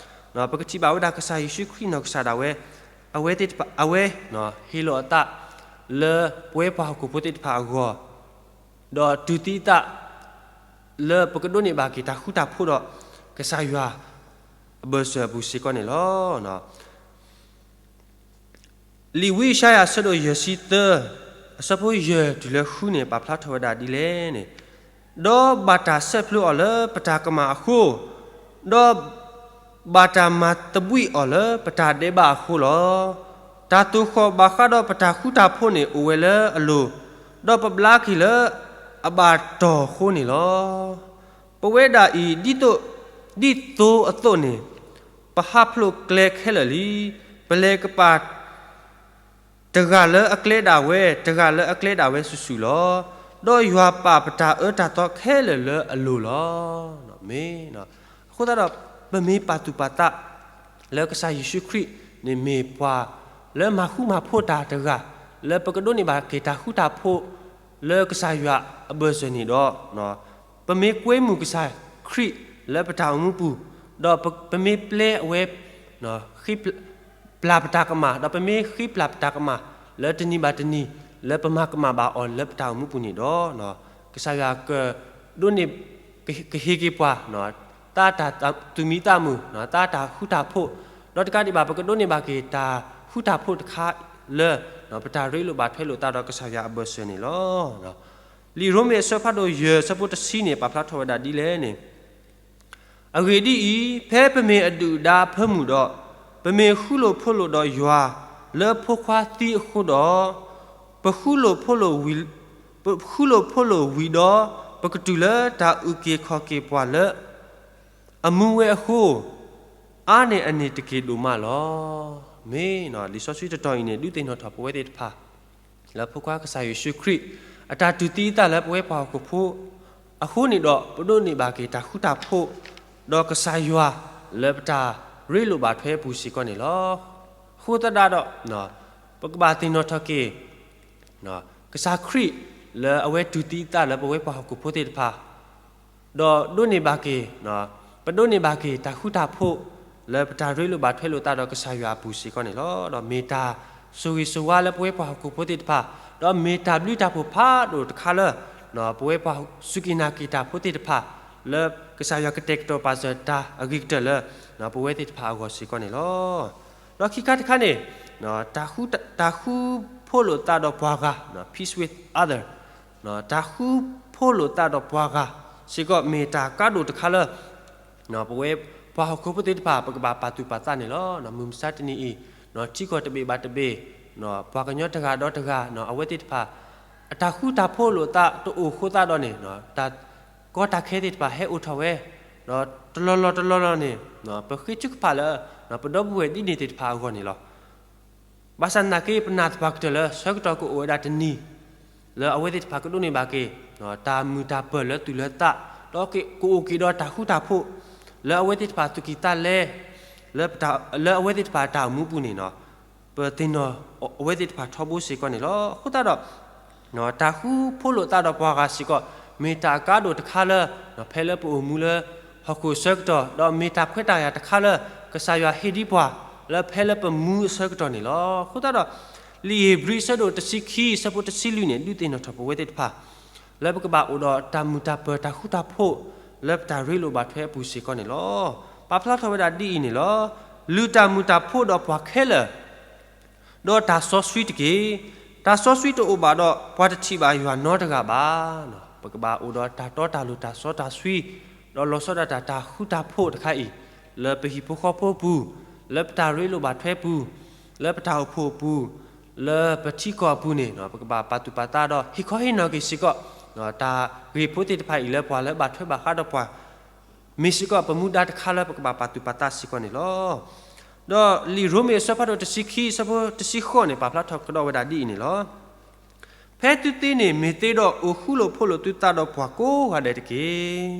ဒီး ပကထံၣ်ဘၣ်ဝဲဒၣ်ကစၢ်ယ့ၣ်ၡူးခရံာ်နီၢ်ကစၢ်ဒၣ်ဝဲ အဝဲသ့ၣ်တဖၣ် အဝဲ ဟ့ၣ်လီၤအသး လၢပဝဲပှၤဟီၣ်ခိၣ်ဖိသ့ၣ်တဖၣ်အဂီၢ်, ဒီးတူၢ်သံအသး လၢပကဒိးန့ၢ်ဘၣ်က့ၤတၢ်ဃူတၢ်ဖိးဒီး ကစၢ်ယွၤအဘၢၣ်စၢၤအပူၤစ့ၢ်ကီးန့ၣ်လီၤ. လံာ်ဝံယၡါယၤအဆၢဒိၣ်ယဲၢ်ဆံသၢ အဆၢဖိယဲၢ်တုၤလၢဃုန့ၣ် ပာ်ဖျါထီၣ်ဝဲဒၣ်ဒ်လဲၣ်န့ၣ်, ဒီးဘၣ်တၢ်ဆဲးဖျိးအီၤလၢပတၢ်ကမၣ်အဃိ, ဒီးဘၣ်တၢ်မၤသဘှံးအီၤလၢပတၢ်ဒဲးဘးအဃိလီၤ. တၢ်သိၣ်ဃီၣ်ဘၣ်ဃးဒီးပတၢ်ဃူတၢ်ဖိးန့ၣ် အိၣ်ဝဲလၢအလိၤ, ဒီးပဘျါက့ၤလၢအဘၣ်တီၢ်အဃိန့ၣ်လီၤ. ပဝဲဒၣ်အံၤ ဒ်သိး, ဒ်သိအသိးန့ၣ်, ပဟးဖျိးကျဲခဲလၢာ်လံ. ပလဲၤကပၤ တဂၤလၢအကျဲဒၣ်ဝဲ, တဂၤလၢအကျဲဒၣ်ဝဲစုာ်စုာ်လီၤ. ဒီးယွၤပာ်ပတၢ်အၢတၢ်သီခဲလၢာ်လၢအလိၤလီၤ. မ့ၢ်, အဃိသတးဒီး ပမ့ၢ်ပာ်သူၣ်ပာ်သး လၢကစၢ်ယ့ၣ်ၡူးခရံာ်န့ၣ်မ့ၢ်ပှၤလၢမၤဃူမၤဖိးတၢ်တဂၤ, လၢပကဒိးန့ၢ်ဘၣ်က့ၤတၢ်ဃူတၢ်ဖိး လၢကစၢ်ယွၤအဘၢၣ်စၢၤန့ၣ်ဒီး ပမ့ၢ်ကွဲမုာ်ကစၢ်ခရံာ်လၢပတၢ်အိၣ်မူပူၤ, ဒီးပ, ပမ့ၢ်ပျဲအဝဲ ဃ့ပျၢ်ပတၢ်ကမၣ်, ဒီးပမ့ၢ်ဃ့ပျၢ်ပတၢ်ကမၣ် လၢတနံၤဘၣ်တနံၤ လၢပမၤကမၣ်ဘၣ်အီၤလၢပတၢ်အိၣ်မူပူၤန့ၣ်ဒီး ကစၢ်ယွၤကဒိးန့ၢ် ကဟ့ၣ်က့ၤပှၤ တၢ်တၢ်သူၣ်မံသးမုာ်, တၢ်တၢ်ဃူတၢ်ဖိး, ဒီးတကးဒံးဘၣ် ပကဒိးန့ၢ်ဘၣ်က့ၤတၢ်ဃူတၢ်ဖိးတခါလၢ ပတၢ်ရ့လိာ်ဘၣ်ထွဲလိာ်သးဒီးကစၢ်ယွၤအဘၢၣ်စၢၤန့ၣ်လီၤ. လံာ်ရိမ့ၤအဆၢဖးဒိၣ်ယဲၢ်အဆၢဖိတဆံန့ၣ် ပာ်ဖျါထီၣ်ဝဲဒၣ်ဒ်လဲၣ်န့ၣ်, အဂ့ၢ်ဒ်အံၤ, ဖဲပမ့ၢ်အဒုၣ်အဒါအဖၢမုၢ်ဒီး, ပမ့ၢ်ဃူလိာ်ဖိးလိာ်ဒီးယွၤလၢဖိခွါသံအဃိဒီး, ပဃူလိာ်ဖိးလိာ်ဝံၤ, ပဃူလိာ်ဖိးလိာ်ဝံၤဒီး, ပကတုၤလၢတၢ်အုၣ်က့ၤခီၣ်က့ၤပှၤလၢအမူဝဲအဃိ, အါန့ၢ်အန့ၣ်တက့ၢ်ဒိၣ်မးလီၤ. မ့ၢ်လံာ်စီဆှံတတီၤအံၤန့ၣ် ဒုးသ့ၣ်နီၣ်ထီၣ်ပဝဲသ့ၣ်တဖၣ် လၢဖိခွါကစၢ်ယ့ၣ်ၡူးခရံာ် အတၢ်တူၢ်သံအသးလၢပဝဲပှၤဟီၣ်ခိၣ်ဖိအဃိန့ၣ်ဒီး ပဒိးန့ၢ်ဘၣ်က့ၤတၢ်ဃူတၢ်ဖိး ဒီးကစၢ်ယွၤလၢပတၢ်ရ့လိာ်ဘၣ်ထွဲအပူၤစ့ၢ်ကီးန့ၣ်လီၤ. အဃိသတးဒီး ပကဘၣ်သ့ၣ်နီၣ်ထီၣ်က့ၤ ကစၢ်ခရံာ်လၢအဝဲတူၢ်သံအသးလၢပဝဲပှၤဟီၣ်ခိၣ်ဖိသ့ၣ်တဖၣ် ဒီးဒိးန့ၢ်ဘၣ်က့ၤ, ပဒိးန့ၢ်ဘၣ်က့ၤတၢ်ဃူတၢ်ဖိး လၢပတၢ်ရ့လိာ်ဘၣ်ထွဲလိာ်သးဒီးကစၢ်ယွၤအပူၤစ့ၢ်ကီးန့ၣ်လီၤ. ဒီးမ့ၢ်တၢ်ဆိၣ်ဂ့ၤဆိၣ်ဝါလၢပဝဲပှၤဟီၣ်ခိၣ်ဖိသ့ၣ်တဖၣ်, ဒီးမ့ၢ်တၢ်ဘျုးတၢ်ဖှိၣ်ဖးဒိၣ်တခါလၢ ပဝဲပှၤစူၢ်က့ၤနာ်က့ၤတၢ်ဖိသ့ၣ်တဖၣ် လၢကစၢ်ယွၤကတဲာ်ကတီၤပာ်စၢၤတၢ်အဂ့ၤကတၢၢ်လၢ ပဝဲသ့ၣ်တဖၣ်အဂီၢ်စ့ၢ်ကီးန့ၣ်လီၤ. ဒီးခံခါတခါန့ၣ် တၢ်ဃူဖိးလိာ်သးဒီးပှၤဂၤ peace with other တၢ်ဃူဖိးလိာ်သးဒီးပှၤဂၤစ့ၢ်ကီး မ့ၢ်တၢ်ကါဒိၣ်တခါလၢ ပဝဲပှၤဟီၣ်ခိၣ်ဖိသ့ၣ်တဖၣ် ပကဘၣ်ပာ်သူၣ်ပာ်သးန့ၣ်လီၤ. မုၢ်မဆါတနံၤအံၤ ထံကီၢ်တဘ့ၣ်ဘၣ်တဘ့ၣ် ပှၤကညီတဂၤဒီးတဂၤ အဝဲသ့ၣ်တဖၣ် အတၢ်ဃူတၢ်ဖိးလိာ်သးတအိၣ်အဃိသတးဒီးန့ၣ် တၢ်ကီတၢ်ခဲသ့ၣ်တဖၣ်ဟဲအိၣ်ထီၣ်ဝဲ, ဒီးတလီၢ်လီၢ်တလီၢ်လီၢ်န့ၣ် ပဃ့ထုကဖၣ်လၢ ပဒီပုၢ်ဝဲၢ်ဒ်န့ၣ်သ့ၣ်တဖၣ်အဂီၢ်န့ၣ်လီၤ. ဘၣ်ဆၣ်သနာ်က့ ပနာ်သပှၢ်ကတၢၢ်လၢဆၢကတီၢ်ကအိၣ်ဝဲဒၣ်တနံၤ လၢအဝဲသ့ၣ်တဖၣ်ကဒိးန့ၢ်ဘၣ်က့ၤ တၢ်မုာ်တၢ်ပၢၢ်လၢသူၣ်လၢသး, ဒီးကအိၣ်က့ၤဒီးတၢ်ဃူတၢ်ဖိး လၢအဝဲသ့ၣ်တဖၣ်သူၣ်ကံၢ်သးလဲ, လၢအဝဲသ့ၣ်တဖၣ်တၢ်အိၣ်မူပူၤန့ၣ် ပသ့ၣ်နီၣ်အဝဲသ့ၣ်တဖၣ်ထီဘိစ့ၢ်ကီးန့ၣ်လီၤ. အဃိသတးဒီး တၢ်ဃူဖိးလိာ်သးဒီးပှၤဂၤစ့ၢ်ကီး မ့ၢ်တၢ်အကါဒိၣ်တခါလၢ ဖဲလၢပအိၣ်မူလၢဟီၣ်ခိၣ်အဆၢကတီၢ် ဒီးမ့ၢ်တၢ်ခွဲးတၢ်ယာ်တခါလၢ ကစၢ်ယွၤဟ့ၣ်ဒံးပှၤ လၢဖဲလၢပမူအဆၢကတီၢ်န့ၣ်လီၤ. အဃိသတးဒီး လံာ်ဧ့ၤဘြံၤအဆၢဒိၣ်တဆံခံ အဆၢဖိတဆံလွံၢ်န့ၣ် ဒုးသ့ၣ်နီၣ်ထီၣ်ပဝဲသ့ၣ်တဖၣ် လၢပကဘၣ်အိၣ်ဒီးတၢ်မုာ်တၢ်ပၢၢ်တၢ်ဃူတၢ်ဖိး လၢပတၢ်ရ့လိာ်ဘၣ်ထွဲအပူၤစ့ၢ်ကီးန့ၣ်လီၤ. ပာ်ဖျါထီၣ်ဝဲဒၣ်ဒ်အံၤန့ၣ်လီၤ. လုၢ်တၢ်မုာ်တၢ်ဖိးဒီးပှၤခဲလၢာ် ဒီးတၢ်စီဆှံတက့ၢ်. တၢ်စီဆှံတအိၣ်ဘၣ်ဒီး ပှၤတထံၣ်ဘၣ်ယွၤနီတဂၤဘၣ်. ပကဘၣ်အိၣ်ဒီးတၢ်တီတၢ်လိၤတၢ်စီတၢ်ဆှံ ဒီးလီၤဆီဒၣ်တၢ်တၢ်ဃူတၢ်ဖိးတခါအံၤ လၢပဟံၣ်ဖိဃီဖိအပူၤ, လၢပတၢ်ရ့လိာ်ဘၣ်ထွဲပူၤ, လၢပတၢ်အိၣ်ဖှိၣ်အပူၤ, လၢပထံကီၢ်အပူၤန့ၣ် ပကဘၣ်ပာ်သူၣ်ပာ်သးဒီး ဟ့ၣ်ခီဟ့ၣ်နီၤက့ၤစ့ၢ်ကီး တၢ်ဂ့ၢ်ဖိသ့ၣ်တဖၣ်အံၤလၢပှၤလၢဘၣ်ထွဲဘၣ်ဃးဒီးပှၤ မ့ၢ်စ့ၢ်ကီးပမူဒါတခါလၢပကဘၣ်ပာ်သူၣ်ပာ်သးစ့ၢ်ကီးန့ၣ်လီၤ. ဒီးလံာ်ရိမ့ၤအဆၢဖးဒိၣ်တဆံခံ အဆၢဖိတဆံဃိးန့ၣ် ပာ်ဖျါထီၣ်ကဒီးဝဲဒၣ်ဒ်အံၤန့ၣ်လီၤ. ဖဲသုသ့န့ၣ်မ့ၢ်သ့ဒီး အိၣ်ဃူလိာ်ဖိးလိာ်သုသးဒီးပှၤကိးဂၤဒဲးတက့ၢ်.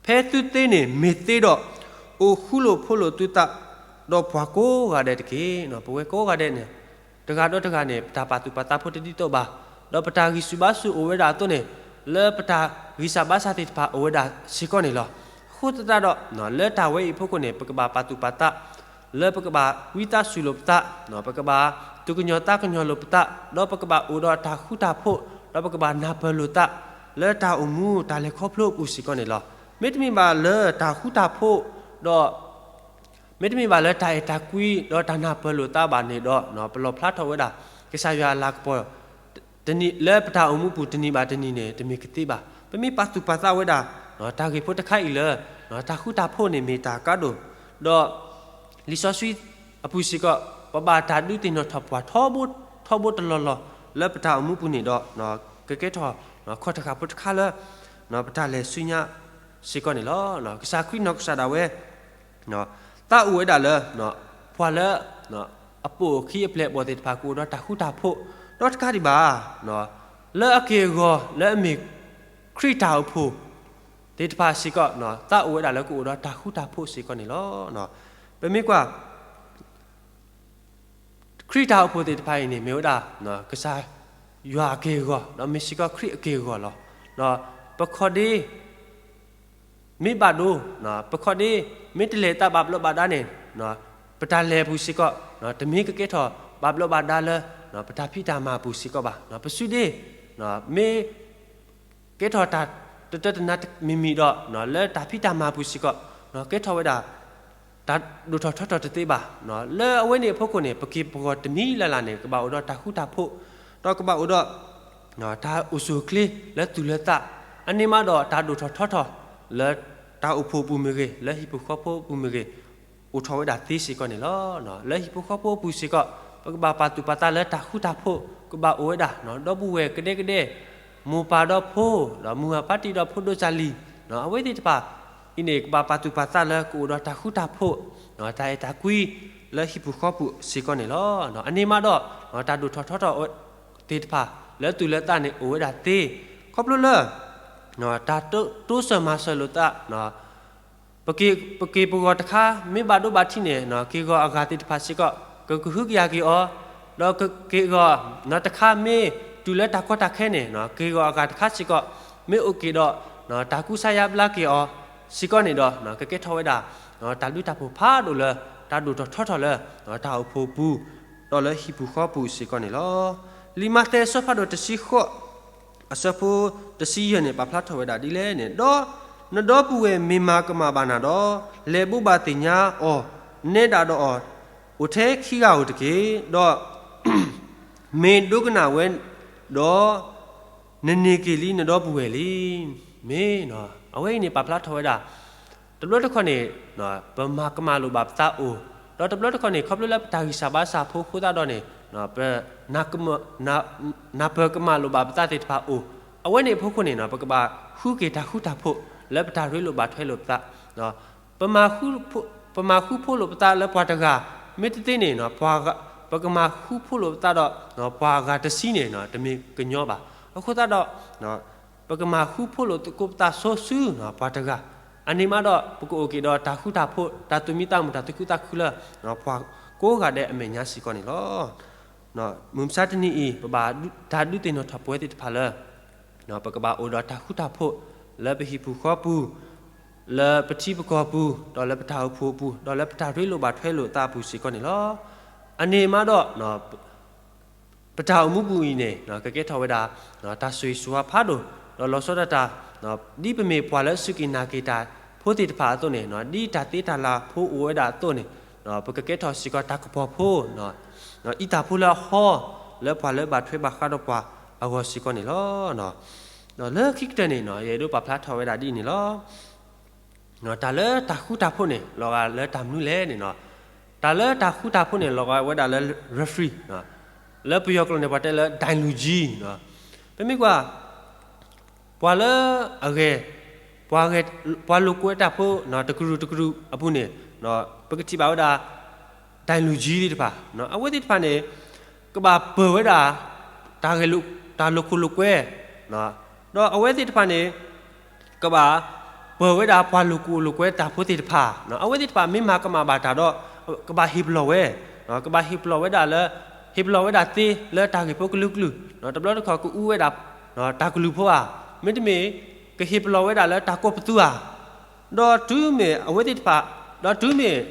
ဖဲသုသ့န့ၣ်မ့ၢ်သ့ဒီး အိၣ်ဃူလိာ်ဖိးလိာ်သုသး ဒီးပှၤကိးဂၤဒဲးတက့ၢ်. ပဝဲကိးဂၤဒဲးန့ၣ် တဂၤဒီးတဂၤန့ၣ် ပတၢ်ပာ်သူၣ်ပာ်သးဖိတဒ်သိးဘၣ်, ဒီးပတၢ်ဂံၢ်ဆူၣ်ဘါဆူၣ်အိၣ်ဝဲဒၣ်အသိးန့ၣ် လၢပတၢ်ဂံၢ်စၢ်ဘါစၢ်သ့ၣ်တဖၣ်အိၣ်ဝဲဒၣ်စ့ၢ်ကီးန့ၣ်လီၤ. အဃိသတးဒီး လၢတၢ်ဝဲအံၤအဖီခိၣ်န့ၣ် ပကဘၣ်ပာ်သူၣ်ပာ်သး လၢပကဘၣ်ဝံသးစူၤလိာ်ပသး, ပကဘၣ်သူၣ်ကညီၤသးကညီၤလိာ်ပသး, ဒီးပကဘၣ်အိၣ်ဒီးတၢ်ဃူတၢ်ဖိး, ဒီးပကဘၣ်နၢ်ပၢၢ်လိာ်သး လၢတၢ်အိၣ်မူတၢ်လဲၤခီဖျိအပူၤစ့ၢ်ကီးန့ၣ်လီၤ. မ့တမ့ၢ်ဘၣ်လၢတၢ်ဃူတၢ်ဖိး, ဒီး မ့တမ့ၢ်ဘၣ်လၢတၢ်အဲၣ်တၢ်ကွံ ဒီးတၢ်နၢ်ပၢၢ်လိာ်သးဘၣ်န့ၣ်ဒီး ပလီၣ်ဖျါထီၣ်ဝဲဒၣ် ကစၢ်ယွၤအလၤကပီၤ လၢပတၢ်အိၣ်မူပူၤတနံၤဘၣ်တနံၤန့ၣ် တမ့ၢ်ကသ့ဘၣ်. ပမ့ၢ်ပာ်သူၣ်ပာ်သးဝဲဒၣ် တၢ်ဂ့ၢ်ဖိတခါအံၤလၢ တၢ်ဃူတၢ်ဖိးန့ၣ်မ့ၢ်တၢ်ကါဒိၣ်, ဒီး လံာ်စီဆှံအပူၤစ့ၢ်ကီး ပဘၣ်တၢ်ဒုးသ့ၣ်နီၣ်ထီၣ်ပှၤထီဘိ ထီဘိတလီၢ်လီၢ် လၢပတၢ်အိၣ်မူပူၤန့ၣ်ဒီး ကကဲထီၣ် ခီၣ်တဃာ်ဖိတခါလၢ ပတၢ်လဲၤဆူညါစ့ၢ်ကီးန့ၣ်လီၤ. ကစၢ်ခရံာ်နီၢ်ကစၢ်ဒၣ်ဝဲ သးအိၣ်ဝဲဒၣ်လၢ ပှၤလၢ အပိာ်အခံအပျဲၢ်အဘီၣ်သ့ၣ်တဖၣ်ကအိၣ်ဒီးတၢ်ဃူတၢ်ဖိး, ဒီးတကးဒံးဘၣ် လၢအက့ၢ်အဂီၤလၢအမ့ၢ်ခရံာ်တၢ်အိၣ်ဖှိၣ်သ့ၣ်တဖၣ်စ့ၢ်ကီး သးအိၣ်ဝဲဒၣ်လၢကအိၣ်ဒီးတၢ်ဃူတၢ်ဖိးစ့ၢ်ကီးန့ၣ်လီၤ. ပမ့ၢ်ကွၢ် ခရံာ်တၢ်အိၣ်ဖှိၣ်သ့ၣ်တဖၣ်အံၤန့ၣ် မ့ၢ်ဝဲဒၣ် ကစၢ်ယွၤအက့ၢ်အဂီၤ ဒီးမ့ၢ်စ့ၢ်ကီးခရံာ်အက့ၢ်အဂီၤလီၤ. ပခီၣ်ဒ့ မ့ၢ်ဘၣ်ဒိ, ပခီၣ်ဒ့ မ့ၢ်တလဲၤသးဘၣ်ဘျီးဘၣ်ဒါန့ၣ် ပတၢ်လဲၤအပူၤစ့ၢ်ကီး တမ့ၢ်ကကဲထီၣ်ဘၣ်ဘျီးဘၣ်ဒါလၢ ပတၢ်ဖံးတၢ်မၤအပူၤစ့ၢ်ကီးဘၣ်. ပစုဒ့ မ့ၢ် ကဲထီၣ်တၢ်တတၢတနါမံၤမံၤဒီး လၢတၢ်ဖံးတၢ်မၤပူၤစ့ၢ်ကီး ကဲထီၣ်ဝဲဒၣ် တၢ်ဒိၣ်ထီၣ်ထီထီၣ်တသ့ဘၣ်. လၢအဝဲန့ၣ်အဖီခိၣ်န့ၣ် ပက့ၢ်ပဂီၤတမံၤလၢ်လၢ်န့ၣ် ကဘၣ်အိၣ်ဒီးတၢ်ဃူတၢ်ဖိး, ဒီးကဘၣ်အိၣ်ဒီး တၢ်အိၣ်ဆူၣ်အိၣ်ချ့လၢသူၣ်လၢသး, အန့ၣ်မးဒီးတၢ်ဒိၣ်ထီၣ်ထီထီၣ် လၢတၢ်အိၣ်ဖှိၣ်အပူၤမ့ၢ်ဂ့ၤ, လၢဟံၣ်ဖိဃီဖိအပူၤမ့ၢ်ဂ့ၤ အိၣ်ထီၣ်ဝဲဒၣ်သ့စ့ၢ်ကီးန့ၣ်လီၤ. လၢဟံၣ်ဖိဃီဖိအပူၤစ့ၢ်ကီး ပကဘၣ်ပာ်သူၣ်ပာ်သးလၢတၢ်ဃူတၢ်ဖိး ကဘၣ်အိၣ်ဝဲဒၣ် ဒီပုၢ်ဝဲၢ်ကဒဲကဒဲ, မိၢ်ပၢ်ဒီးဖိ, ဒီးမုၢ်ဂၤဖးတံၢ်ဒီးဖိဒိၣ်စၢ်လံၤ, အဝဲသ့ၣ်တဖၣ်အံၤန့ၣ် ကဘၣ်ပာ်သူၣ်ပာ်သးလၢကအိၣ်ဒီးတၢ်ဃူတၢ်ဖိး, တၢ်အဲၣ်တၢ်ကွံ လၢဟံၣ်ပူၤဃီပူၤစ့ၢ်ကီးန့ၣ်လီၤ. အန့ၣ်မးဒီး တၢ်ဒိၣ်ထီၣ်ထီထီၣ်သ့ၣ်တဖၣ် လၢသူၣ်လၢသးန့ၣ် အိၣ်ဝဲဒၣ်သ့, ခီဖျိလၢ တၢ်တိစၢၤမၤစၢၤလိာ်သး ပက့ၤပဂီၤတခါ မ့ၢ်ဘၣ်ဒိဘၣ်ထံးန့ၣ် က့ၢ်ဂီၤအဂၤသ့ၣ်တဖၣ်စ့ၢ်ကီး ကကဟုကယာ်က့ၤအီၤ, ဒီးက့ၢ်ဂီၤတခါ မ့ၢ်တုၤလၢတၢ်ကီတၢ်ခဲန့ၣ် က့ၢ်ဂီၤအဂၤတခါစ့ၢ်ကီး မ့ၢ်အိၣ်က့ၤဒီး တၢ်ကူစါယါဘျါက့ၤအီၤစ့ၢ်ကီးန့ၣ်ဒီး ကကဲထီၣ်ဝဲဒၣ် တၢ်ဘျုးတၢ်ဖှိၣ်ဖးဒိၣ်လၢ တၢ်ဒိၣ်ထီၣ်ထီထီၣ်လၢ တၢ်အိၣ်ဖှိၣ်ပူၤ ဒီးလၢဟံၣ်ပူၤဃီပူၤစ့ၢ်ကီးန့ၣ်လီၤ. လံာ်မးသဲအဆၢဖးဒိၣ်တဆံဃိး အဆၢဖိတဆံယဲၢ်န့ၣ် ပာ်ဖျါထီၣ်ဝဲဒၣ်ဒ်လဲၣ်န့ၣ်, ဒီးနဒီပုၢ်ဝဲၢ်မ့ၢ်မၤကမၣ်ဘၣ်နၤဒီး, လဲၤဘိးဘၣ်သ့ၣ်ညါအီၤ, နဲဒၣ်ဒီးအီၤ အိၣ်ထဲခံဂၤဧိၤတက့ၢ်. ဒီး မ့ၢ်ဒိကနၣ်ဝဲဒီး နန့ၢ်က့ၤလံနဒီပုၢ်ဝဲၢ်လံ. မ့ၢ် အဝဲအံၤန့ၣ် ပာ်ဖျါထီၣ်ဝဲဒၣ် တဘျီတခီၣ်န့ၣ် ပမၤကမၣ်လိာ်ဘၣ်ပသးအိၣ်, ဒီးတဘျီတခီၣ်န့ၣ် ခီဖျိလၢပတၢ်ဂံၢ်စၢ်ဘါစၢ်ဖိအဃိသတးဒီးန့ၣ် ပ နၢ်ပၢၢ်ကမၣ်လိာ်ဘၣ်ပသးသ့ၣ်တဖၣ်အိၣ်, အဝဲန့ၣ်အဖီခိၣ်န့ၣ် ပကဘၣ်ဃုက့ၤတၢ်ဃူတၢ်ဖိး လၢပတၢ်ရ့လိာ်ဘၣ်ထွဲလိာ်ပသး ပမၤဃူဖိးလိာ်ပသးလၢပှၤတဂၤ မ့ၢ်တသ့န့ၣ် ပကမၤဃူဖိးလိာ်ပသးဒီး ပှၤဂၤတဆံန့ၣ် တမ့ၢ်ကညီဘၣ်. အဃိသတးဒီး ပကမၤဃူဖိးလိာ်သကိးပသးဆိဆူ ပှၤတဂၤ, အန့ၣ်မးဒီး ပကအိၣ်က့ၤဒီးတၢ်ဃူတၢ်ဖိး တၢ်သူၣ်မံသးမုာ် တၢ်သူၣ်ခုသးခုလၢ ပှၤကိးဂၤဒဲးအမဲာ်ညါစ့ၢ်ကီးန့ၣ်လီၤ. မုၢ်မဆါတနံၤအံၤ ပဘၣ်တၢ်ဒုးသ့ၣ်နီၣ်ထီၣ်ပဝဲသ့ၣ်တဖၣ်လၢ ပကဘၣ်အိၣ်ဒီးတၢ်ဃူတၢ်ဖိး လၢပဟံၣ်ပူၤဃီပူၤ, လၢပထံပကီၢ်ပူၤ, ဒီးလၢပတၢ်အိၣ်ဖှိၣ်အပူၤ, ဒီးလၢပတၢ်ရ့လိာ်ဘၣ်ထွဲလိာ်သးအပူၤစ့ၢ်ကီးန့ၣ်လီၤ. အန့ၣ်မးဒီး ပတၢ်အိၣ်မူပူၤအံၤန့ၣ် ကကဲထီၣ်ဝဲဒၣ် တၢ်ဆိၣ်ဂ့ၤဆိၣ်ဝါဖးဒိၣ်, ဒီးလီၤဆီဒၣ်တၢ် ဒ်ပမ့ၢ်ပှၤလၢအစူၢ်က့ၤနာ်က့ၤတၢ်ဖိသ့ၣ်တဖၣ်အသိးန့ၣ် ဒ်တၢ်သ့တၢ်လၤဖိအိၣ်ဝဲဒၣ်အသိးန့ၣ် ပကကဲထီၣ်စ့ၢ်ကီးတၢ်ကပီၤဖိ အံသၣ်ဖိလၢအဟီ လၢပှၤလၢဘၣ်ထွဲဘၣ်ဃးဒီးပှၤအဂီၢ်စ့ၢ်ကီးန့ၣ်လီၤ. လၢခံကတၢၢ်န့ၣ် ယအဲၣ်ဒိးပာ်ဖျါထီၣ်ဝဲဒၣ်ဒ်အံၤန့ၣ်လီၤ. တၢ်လၢတၢ်ဃူတၢ်ဖိးန့ၣ် လီၤဂာ်လၢတၢ်မနုၤလဲၣ်န့ၣ်, တၢ်လၢတၢ်ဃူတၢ်ဖိးန့ၣ် လီၤဂာ်ဝဲဒၣ်လၢ referee, လၢပယီၤကျိာ်န့ၣ် ပှၤတဲလၢ ဒိုင်လူၤကၠံ, ပမ့ၢ်ကွၢ် ပှၤလၢအဂဲၤ ပှၤလိာ်ကွဲတၢ်ဖိ တကရူၢ်တကရူၢ်အပူၤန့ၣ် ပကထံၣ်ဘၣ်ဝဲဒၣ် ဒိုင်လူၤကၠံသ့ၣ်တဖၣ်, အဝဲသ့ၣ်တဖၣ်န့ၣ် ကဘၣ်ပၢၤဝဲဒၣ် တၢ်ဂဲၤလိာ် တၢ်လိာ်ခိၣ်လိာ်ကွဲ, ဒီးအဝဲသ့ၣ်တဖၣ်န့ၣ် ကဘၣ်ပၢၤဝဲဒၣ်ပှၤလိာ်ခိၣ်လိာ်ကွဲတၢ်ဖိသ့ၣ်တဖၣ်, အဝဲသ့ၣ်တဖၣ်မ့ၢ်မၤကမၣ်ဘၣ်တၢ်ဒီး ကဘၣ်ဟ့ၣ်ပလီၢ်ဝဲ, ကဘၣ်ဟ့ၣ်ပလီၢ်ဝဲဒၣ်လၢ ဟ့ၣ်ပလီၢ်ဝဲဒၣ်သ့လၢတၢ်ဂ့ၢ်ဖိကလုာ်ကလုာ်, တဘျီတခီၣ်ကအူဝဲဒၣ် တၢ်ကလုၢ်ဖိဧါ, မ့တမ့ၢ် ကဟ့ၣ်ပလီၢ်ဝဲဒၣ်လၢတၢ်ကိးပသူဧါ, ဒီးတုၤမ့ၢ်အဝဲသ့ၣ်တဖၣ်, ဒီးတုၤမ့ၢ်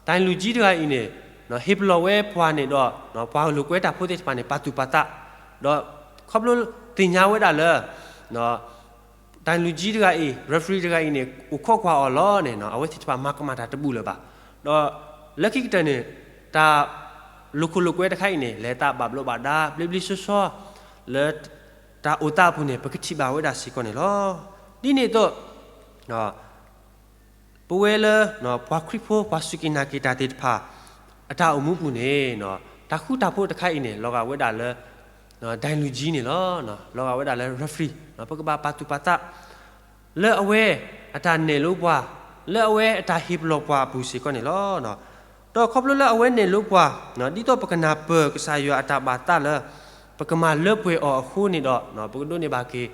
ဒိုင်လူၤကၠံတဂၤအံၤန့ၣ် ဟ့ၣ်ပလီၢ်ဝဲပှၤန့ၣ်ဒီး ပှၤလိာ်ကွဲတၢ်ဖိသ့ၣ်တဖၣ်န့ၣ် ပာ်သူၣ်ပာ်သး, ဒီးခီဖျိသ့ၣ်ညါဝဲဒၣ်လၢ ဒိုင်လူၤကၠံတဂၤအံၤ referee တဂၤအံၤန့ၣ် အိၣ်ခိးကွၢ်အီၤလီၤန့ၣ် အဝဲသ့ၣ်တဖၣ်မၤကမၣ်တၢ်တဘူၣ်လၢၤဘၣ်. ဒီးလၢခံကတၢၢ်န့ၣ် တၢ်လိာ်ခိၣ်လိာ်ကွဲတခါအံၤန့ၣ် လဲၤသးဘၣ်ဘျိးဘၣ်ဒါ ဘျ့ဘျ့ဆှီဆှီ လၢတၢ်အိၣ်သးအပူၤန့ၣ် ပကထံၣ်ဘၣ်ဝဲဒၣ်စ့ၢ်ကီးန့ၣ်လီၤ. ဒ်န့ၣ်အသိး ပဝဲလၢ ပှၤခရံာ်ဖိ ပှၤစူၢ်က့ၤနာ်က့ၤတၢ်သ့ၣ်တဖၣ် အတၢ်အိၣ်မူပူၤန့ၣ် တၢ်ဃူတၢ်ဖိးတခါအံၤန့ၣ် လီၤဂာ်ဝဲဒၣ်လၢ ဒိုင်လူၤကၠံန့ၣ်လီၤ. လီၤဂာ်ဝဲဒၣ်လၢ referee ပကဘၣ်ပာ်သူၣ်ပာ်သး လၢအဝဲအတၢ်နဲၣ်လိပှၤ, လၢအဝဲအတၢ်ဟ့ၣ်ပလီၢ်ပှၤအပူၤစ့ၢ်ကီးန့ၣ်လီၤ. ဒီးခီဖျိလၢအဝဲနဲၣ်လိပှၤ ဒ်သိးပကနၢ်ပၢၢ်ကစၢ်ယွၤအတၢ်ဘၣ်သးလၢ ပကမၤလၢပှဲၤအီၤအဃိန့ၣ်ဒီး ပကဒိးန့ၢ်ဘၣ်က့ၤ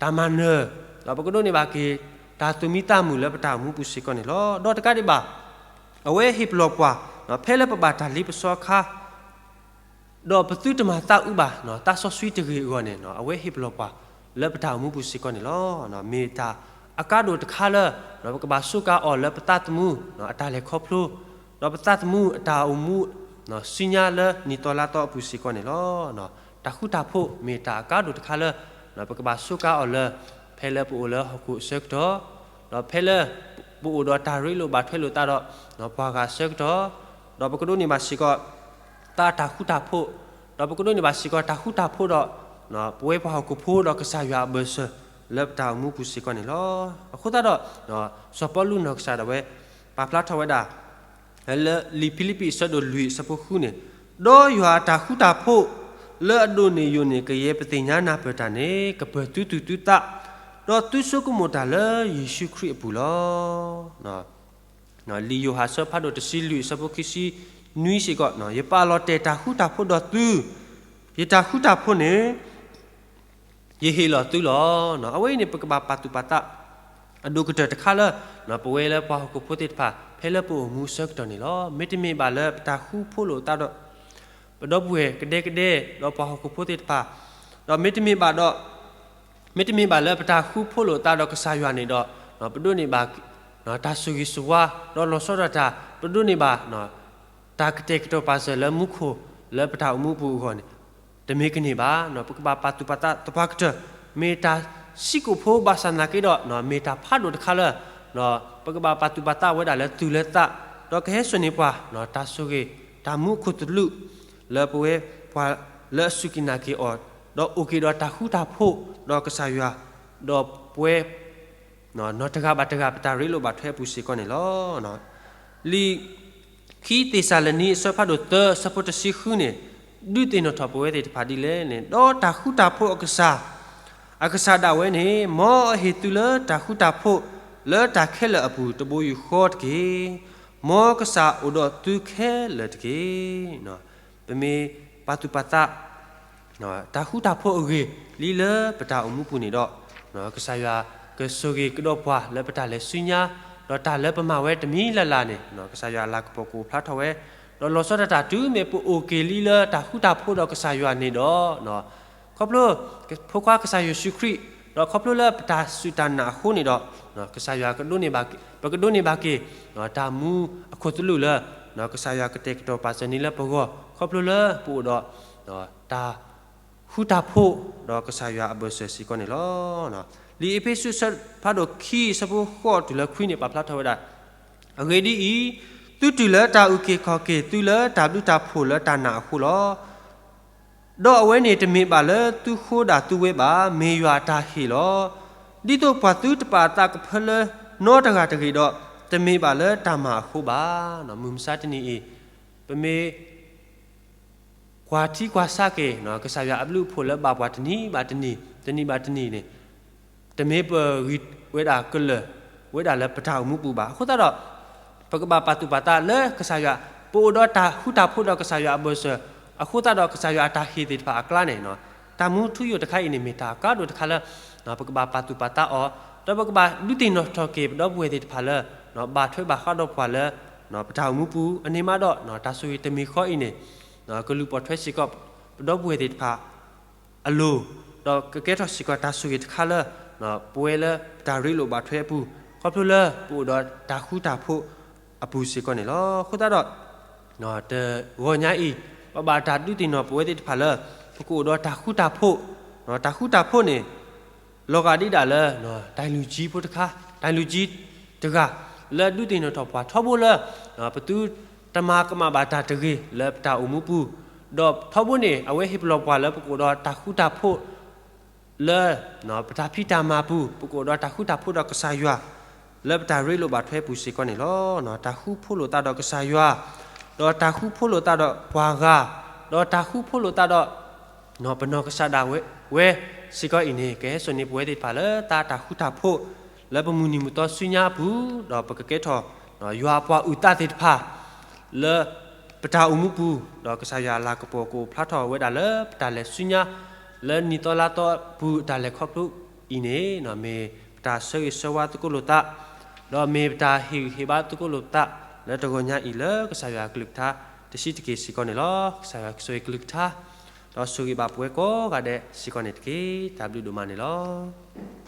တၢ်မၤနၢၤ, ဒီးပကဒိးန့ၢ်ဘၣ်က့ၤ တၢ်သူၣ်မံသးမုာ်လၢပတၢ်အိၣ်မူပူၤစ့ၢ်ကီးန့ၣ်လီၤ. ဒီးတကးဒံးဘၣ် အဝဲဟ့ၣ်ပလီၢ်ပှၤ ဖဲလၢပဘၣ်တၢ်လ့ပစီအခါ ဒီးပသုတမၤသးအုးဘၣ် သးစီဆှံတဂ့ၤအဂီၢ်န့ၣ် အဝဲဟ့ၣ်ပလီၢ်ပှၤ လၢပတၢ်အိၣ်မူပူၤစ့ၢ်ကီးန့ၣ်လီၤ. မ့ၢ်တၢ်အကါဒိၣ်တခါလၢ ပကဘၣ်စူးကါအီၤလၢပသးသမူ အတၢ်လဲၤခီဖျိ ဒီးပသးသမူအတၢ်အိၣ်မူ ဆူညါလၢနံၣ်သီလါသီအပူၤစ့ၢ်ကီးန့ၣ်လီၤ. တၢ်ဃူတၢ်ဖိးမ့ၢ်တၢ်အကါဒိၣ်တခါလၢ ပကဘၣ်စူးကါအီၤလၢ ဖဲလၢပအိၣ်လၢဟီၣ်ခိၣ်အဆၢကတီၢ် ဒီးဖဲလၢ ပအိၣ်ဒီးတၢ်ရ့လိာ်ဘၣ်ထွဲလိာ်သးဒီး ပှၤဂၤအဆၢကတီၢ် ဒီးပကဒိးန့ၢ်ဘၣ်စ့ၢ်ကီး သးတၢ်ဃူတၢ်ဖိး ဒီးပကဒိးန့ၢ်ဘၣ်စ့ၢ်ကီးတၢ်ဃူတၢ်ဖိးဒီး ပဝဲပှၤဟီၣ်ခိၣ်ဖိဒီးကစၢ်ယွၤအဘၢၣ်စၢၤ လၢပတၢ်အိၣ်မူပူၤစ့ၢ်ကီးန့ၣ်လီၤ. အဃိသတးဒီး စီၤပီလူးနီၢ်ကစၢ်ဒၣ်ဝဲ ပာ်ဖျါထီၣ်ဝဲဒၣ် လၢလံာ်ဖံလံးပံးအဆၢဒိၣ်လွံၢ်အဆၢဖိဃုန့ၣ်, ဒီးယွၤအတၢ်ဃူတၢ်ဖိး လၢအဒိၣ်န့ၢ်ယိာ်န့ၢ်ကယဲၢ်ပသ့ၣ်ညါနၢ်ပၢၢ်တၢ်န့ၣ် ကပၢၤသုသူၣ်သုသး, ဒီးသုဆိကမိၣ်တၢ်လၢယ့ၣ်ၡူးခရံာ်အပူၤလီၤ. လံာ်ယိၤဟၣ်အဆၢဖးဒိၣ်တဆံလွံၢ်အဆၢဖိခံဆံနွံစ့ၢ်ကီး, ယပာ်လီၤတဲာ်တၢ်ဃူတၢ်ဖိးဒီးသု, ယတၢ်ဃူတၢ်ဖိးန့ၣ် ယဟ့ၣ်လီၤသုလီၤ. အဝဲအံၤန့ၣ် ပကဘၣ်ပာ်သူၣ်ပာ်သး အဒိၣ်ကတၢၢ်တခါလၢ ပဝဲလၢပှၤဟီၣ်ခိၣ်ဖိသ့ၣ်တဖၣ် ဖဲလၢပအိၣ်မူအဆၢကတီၢ်န့ၣ်လီၤ. မ့တမ့ၢ်ဘၣ်လၢပတၢ်ဃူဖိးလိာ်သးဒီး ပဒီပုၢ်ဝဲၢ်ကဒဲကဒဲ ဒီးပှၤဟီၣ်ခိၣ်ဖိသ့ၣ်တဖၣ်, ဒီးမ့တမ့ၢ်ဘၣ်ဒီး မ့တမ့ၢ်ဘၣ်လၢပတၢ်ဃူဖိးလိာ်သးဒီးကစၢ်ယွၤန့ၣ်ဒီး ပဒိးန့ၢ်ဘၣ် တၢ်ဆိၣ်ဂ့ၤဆိၣ်ဝါ ဒီးလီၤဆီဒၣ်တၢ် ပဒိးန့ၢ်ဘၣ် တၢ်ကတဲာ်ကတီၤပာ်စၢၤလၢမူခိၣ် လၢပတၢ်အိၣ်မူပူၤအဂီၢ်န့ၣ် တမ့ၢ်ကန့ၢ်ဘၣ်. ပကဘၣ်ပာ်သူၣ်ပာ်သးသပှၢ်ကတၢၢ် မ့ၢ်တၢ်ဆံးကိာ်ဖိဘၣ်ဆၣ်သနာ်က့ဒီး မ့ၢ်တၢ်ဖးဒိၣ်တခါလၢ ပကဘၣ်ပာ်သူၣ်ပာ်သးဝဲဒၣ်လၢသူၣ်လၢသး, ဒီးကဟဲစိာ်န့ၢ်ပှၤ တၢ်ဆိၣ်ဂ့ၤ တၢ်မူအခိၣ်သလုး လၢပဝဲပှၤလၢအစူၢ်က့ၤနာ်က့ၤအီၤ, ဒီးအိၣ်က့ၤဒီးတၢ်ဃူတၢ်ဖိး ဒီးကစၢ်ယွၤ, ဒီးပဝဲ နီၢ်တဂၤဘၣ်တဂၤ ပတၢ်ရ့လိာ်ဘၣ်ထွဲအပူၤစ့ၢ်ကီးန့ၣ်လီၤ. လံာ် ခံသ့းစၤလနံ အဆၢဖးဒိၣ်သၢ အဆၢဖိတဆံဃုန့ၣ် ဒုးသ့ၣ်နီၣ်ထီၣ်ပဝဲသ့ၣ်တဖၣ်ဒ်လဲၣ်န့ၣ်, ဒီးတၢ်ဃူတၢ်ဖိးအကစၢ်, အကစၢ်ဒၣ်ဝဲန့ၣ် မ်အဟ့ၣ်သုလၢတၢ်ဃူတၢ်ဖိးလၢတၢ်ခဲလၢာ်အပူၤတဘိယူၢ်ဃီတက့ၢ်. မ်ကစၢ်အိၣ်ဒီးသုခဲလၢာ်တက့ၢ်. ပမ့ၢ်ပာ်သူၣ်ပာ်သး တၢ်ဃူတၢ်ဖိးအဂ့ၢ်လံလၢပတၢ်အိၣ်မူပူၤန့ၣ်ဒီး, ကစၢ်ယွၤကဆိၣ်ဂ့ၤကဒီးပှၤလၢပတၢ်လဲၤဆူညါ, ဒီးတၢ်လၢပမၤဝဲတမံၤလၢ်လၢ်န့ၣ် ကစၢ်ယွၤအလၤကပီၤကအိၣ်ဖျါထီၣ်ဝဲ, ဒီးလီၤဆီဒၣ်တၢ်တုၤမ့ၢ်ပအိၣ်က့ၤလံလၢတၢ်ဃူတၢ်ဖိးဒီးကစၢ်ယွၤန့ၣ်ဒီး, ခီဖျိ ဖိခွါကစၢ်ယ့ၣ်ၡူးခရံာ်, ဒီးခီဖျိလၢပတၢ်စူၢ်တၢ်နာ်အဃိန့ၣ်ဒီး, ကစၢ်ယွၤကဒိးန့ၢ်ဘၣ်, ပကဒိးန့ၢ်ဘၣ်က့ၤ တၢ်မူအခိၣ်သလုးလၢ ကစၢ်ယွၤကတဲာ်ကတီၤပာ်စၢၤန့ၢ်လၢပဂီၢ် ခီဖျိလၢပအိၣ်ဒီး တၢ်ဃူတၢ်ဖိးဒီးကစၢ်ယွၤအဘၢၣ်စၢၤစ့ၢ်ကီးန့ၣ်လီၤ. လံာ်အ့းဖ့းစူး အဆၢဖးဒိၣ်ခံ အဆၢဖိဃိးတုၤလၢခွံန့ၣ် ပာ်ဖျါထီၣ်ဝဲဒၣ်, အဂ့ၢ်ဒ်အံၤ, သုတုၤလၢတၢ်အုၣ်က့ၤခီၣ်က့ၤသုလၢတၢ်ဘျုးတၢ်ဖှိၣ်လၢတၢ်နာ်အဃိလီၤ. ဒီးအဝဲန့ၣ်တမ့ၢ်ဘၣ်လၢသုဃိဒၣ်သုဝဲဘၣ်, မ့ၢ်ယွၤအတၢ်ဟ့ၣ်လီၤ. ဒ်သိးပှၤသုတပာ်အသးကဖၢလၢနီတဂၤတဂ့ၤဒီး, တမ့ၢ်ဘၣ်လၢတၢ်မၤအဃိဘၣ်. မုၢ်မဆါတနံၤအံၤ, ပမ့ၢ် ကွၢ်ထံကွၢ်ဆးက့ၤ ကစၢ်ယွၤအဘျုးအဖှိၣ်လၢဘၣ်ပှၤတနံၤဘၣ်တနံၤ, တနံၤဘၣ်တနံၤန့ၣ်, တမ့ၢ်ပဂံၢ်ဝဲဒၣ်ကလၢာ်ဝဲဒၣ်လၢပတၢ်အိၣ်မူပူၤဘၣ်. အဃိသတးဒီး, ပကဘၣ်ပာ်သူၣ်ပာ်သးလၢကစၢ်ယွၤ, ပအိၣ်ဒီးတၢ်ဃူတၢ်ဖိးဒီးကစၢ်ယွၤအဘၢၣ်စၢၤ, အဃိသတးဒီးကစၢ်ယွၤအတၢ်ဟ့ၣ်သ့ၣ်တဖၣ်အကျါန့ၣ်, တၢ်မူထူယိာ်တခါအံၤန့ၣ် မ့ၢ်တၢ်အကါဒိၣ်တခါလၢ ပကဘၣ်ပာ်သူၣ်ပာ်သးအီၤ, ဒီးပကဘၣ်ဒုးသ့ၣ်နီၣ်ထီၣ်က့ၤပဒီပုၢ်ဝဲၢ်သ့ၣ်တဖၣ်လၢ ဘၣ်ထွဲဘၣ်ဃးဒီးပှၤလၢ ပတၢ်အိၣ်မူပူၤ, အန့ၣ်မးဒီး တၢ်ဆိၣ်ဂ့ၤတမံၤဃီအံၤန့ၣ် ကလူၤပိာ်ထွဲစ့ၢ်ကီးပဒီပုၢ်ဝဲၢ်သ့ၣ်တဖၣ်အလိၤ, ဒီးကကဲထီၣ်စ့ၢ်ကီးတၢ်ဆိၣ်ဂ့ၤတခါလၢ ပဝဲလၢပတၢ်ရ့လိာ်ဘၣ်ထွဲအပူၤ, ခီဖျိလၢပအိၣ်ဒီးတၢ်ဃူတၢ်ဖိးအပူၤစ့ၢ်ကီးန့ၣ်လီၤ. အဃိသတးဒီး တဂီၤညါအံၤ, ပဘၣ်တၢ်ဒုးသ့ၣ်နီၣ်ပဝဲသ့ၣ်တဖၣ်လၢ ပကအိၣ်ဒီးတၢ်ဃူတၢ်ဖိး, တၢ်ဃူတၢ်ဖိးန့ၣ် လီၤဂာ်ဒ်ဒၣ်လၢ တၢ်လုၢ်ကၠံဖိတခါ, တၢ်လုၢ်ကၠံတဂၤ လၢဒုးသ့ၣ်နီၣ်ထီၣ်ပှၤထီဘိလၢ ပသုတမၤကမၣ်ဘၣ်တၢ်တဂ့ၤလၢပတၢ်အိၣ်မူပူၤ, ဒီးထီဘိန့ၣ် အဝဲဟ့ၣ်ပလီၢ်ပှၤလၢပကအိၣ်ဒီးတၢ်ဃူတၢ်ဖိး လၢ ပတၢ်ဖံးတၢ်မၤပူၤ, ပကအိၣ်ဒီးတၢ်ဃူတၢ်ဖိးဒီးကစၢ်ယွၤ လၢပတၢ်ရ့လိာ်ဘၣ်ထွဲပူၤစ့ၢ်ကီးန့ၣ်လီၤ. တၢ်ဃူဖိးလိာ်သးဒီးကစၢ်ယွၤ, ဒီးတၢ်ဃူဖိးလိာ်သးဒီးပှၤဂၤ, ဒီးတၢ်ဃူဖိးလိာ်သးဒီး ပနီၢ်ကစၢ်ဒၣ်ဝဲစ့ၢ်ကီးအံၤန့ၣ် ကဟဲစိာ်န့ၢ်ပဝဲသ့ၣ်တဖၣ်လၢတၢ်ဃူတၢ်ဖိး လၢပမုၢ်နံၤမုၢ်သီဆူညါအပူၤ, ဒီးပကကဲထီၣ် ယွၤအပှၤအုၣ်သးသ့ၣ်တဖၣ် လၢပတၢ်အိၣ်မူပူၤ, ဒီးကစၢ်ယွၤအလၤကပီၤကအိၣ်ဖျါထီၣ်ဝဲဒၣ်လၢပတၢ်လဲၤဆူညါ လၢနံၣ်သီလါသီအပူၤအတၢ်လဲၤခီဖျိအံၤန့ၣ်, မ့ၢ်ပတၢ်ဆၢဂ့ၤဆၢဝါသကိးလိာ်သး, ဒီးမ့ၢ်ပတၢ်ဟ့ၣ်ဂံၢ်ဟ့ၣ်ဘါသကိးလိာ်သး လၢတဂီၤညါအံၤလၢကစၢ်ယွၤအကလုၢ်ကထါ တဆံးတက့ၢ်စ့ၢ်ကီးန့ၣ်လီၤ. ကစၢ်ယွၤကဆိၣ်ဂ့ၤကလုၢ်ကထါ, ဒီးဆိၣ်ဂ့ၤဘၣ်ပဝဲကိးဂၤဒဲးစ့ၢ်ကီးန့ၣ်တက့ၢ်. တၢ်ဘျုးဒိၣ်မးန့ၣ်လီၤ.